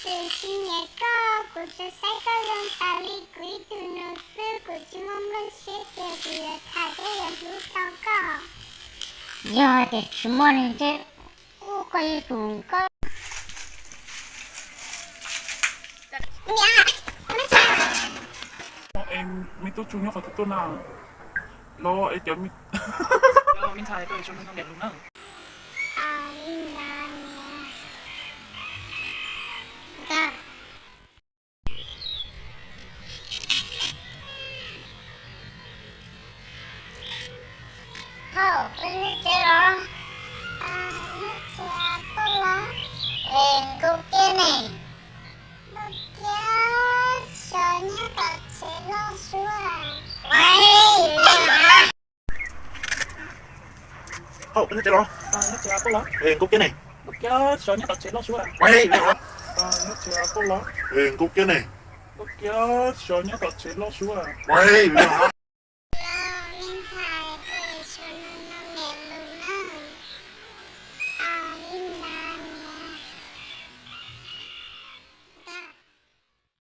Kuv tsis nyiam koj, kuv tsuas saib koj zoo tas li kuv ib tug nus xwb, kuv tsis muaj nplooj siab tias kuv yuav tham thiab yuav hlub tau koj. Yog tias tsis muaj li ces kuj koj ib tug koj. Me tub tsuj nyob qhov twg tuaj na? Los es cov me ntxhais, Hauj, peb nyob tsev los? Nyob tsev koj los? Es nkaus kiag ne. Nkaus kiag, xyov nyob tom tsev loj suab. Hauj, peb nyob tsev los? Nyob tsev koj los? Es nkaus kiag ne. Nkaus kiag, xyov nyob tom tsev loj suab. Nyob tsev koj los? Es nkaus kiag ne. Nkaus kiag, xyov nyob tom tsev loj suab.